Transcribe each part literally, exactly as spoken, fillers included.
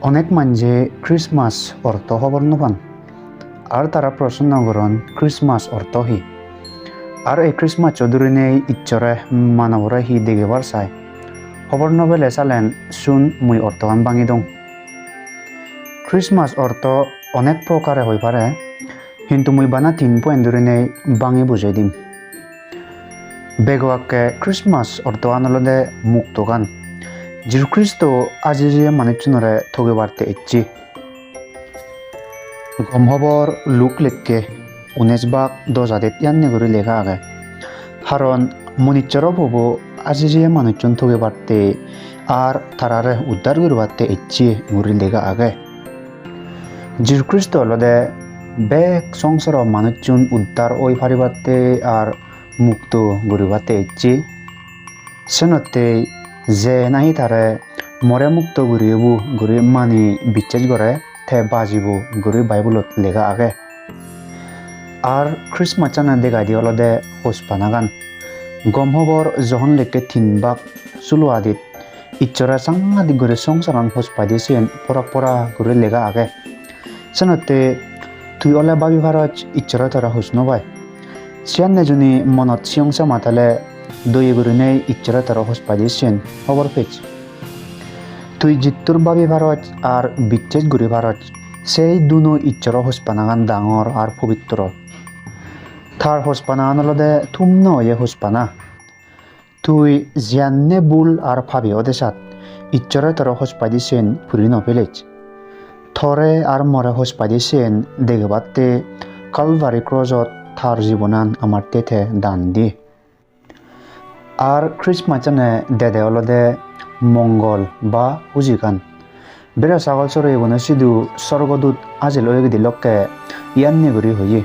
Onek manje Christmas orto hobor no pan. Ar tara proshno goron, Christmas orto hi? Ar ei Christmas-o durinei Issore manobore hi degebar sai? Hobor no pele salen, sun mui ortogan bangi dong. Christmas orto onek prokare hoi pare, hintu mui bana tin point durinei bangi bujei dim. Bego akke Christmas ortogan olode muktogan. Jisu Kristo ajiriye manuchunore thogebatte ecche. Gom hobor Luk lekke unis bak dos adit iyanne guri lega age. Haron Monissoro Pubo ajiriye manuchun thogebatte ar tarare uddar guribatte ecche guri lega age. Jisu Kristo olode bek songsaro manuchun uddar oi paribatte ar mukto guribatte ecche. Senotte je nahi tare more mukto guribo guri mani bicches gore, te bajibo guri Bible-ot lega age. Ar Christmas-ane degaide olode hospanagan. Gom hobor Johon lekke tin bak sulo adit Issore sangadik guri songsaran hospaide siyen porak porak guri lega age. Senotte tui ole babi paros Issore tore hos no pai. Siyanne juni monot siyong sama tele doye gurinei Issore tore hospaide siyen hobor pej. Tui jittur babi paros ar bicches guri paros, sei duno Issoro hospanagan dangor ar pobitro. Tar hospanagan olode thum no oye hospana. Tui jiyanne bul ar pabi ode sat, Issore tore hospaide siyen puri no pelej. Tore ar more hospaide siyen degebatte Calvary cross-ot tar jibonan amatte te dan diye. Ar Christmas-ane dede olode mongol ba hujigan. Bera sagol soreyegune sidu sorgodut ajil oyegide lokke iyanne guri hoye.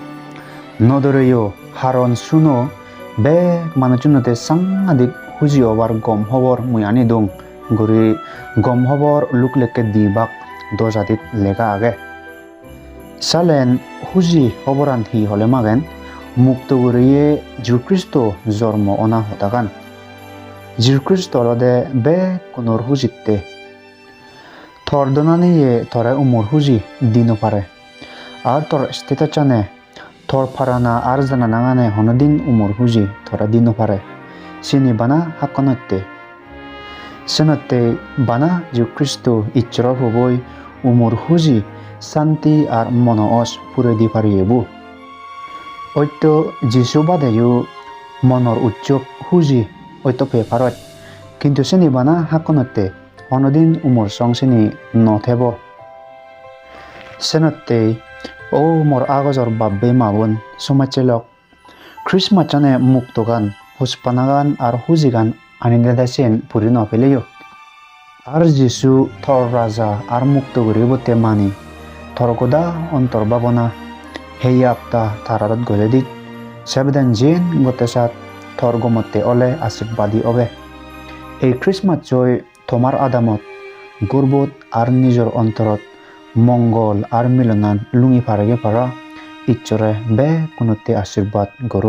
No doreyo, haron suno, bek manuchunnotte sangadik huji obar gom hobor mui ani dong guri gom hobor Luk lekke di bak dos adit lega age. Salen huji hoboran hi hole magen, mukto guriye Jisu Kristo jormo ona hodagan. Jisu Kristo olode bekkunor hujitte. Tor donaniye tore umor huji di no pare. Ar tor status-ane, tor parana ar jananagane honodin umor huji tore di no pare. Sini bana hakkonotte. Senotte bana Jisu Kristo Issoro Puboi umor huji, santi ar mono os purei di pariyebo. Oitto Jisu badeyo monor ussok huji oitto pei parot. Kintu sini bana hakkonotte, honodin umor song sini no thebo. Senotte, o mor agojor bab-bei ma-bon, somajje lok, Christmas-ane muktogan, hospanagan ar hujigan ani dede siyen puri no peleyo. Ar Jisu tor Raja ar mukto guribotte mani, tor goda ontor babona, hei apta tar adot gojei dij, sebeden jiyen gotte sat tor gomotte ole ashirbadi obe. Ei Christmas-oi tomar adamot, gurbot ar nijor ontorot mongol ar milonan lungi parege para. Issore bekkunotte ashirbad gorok.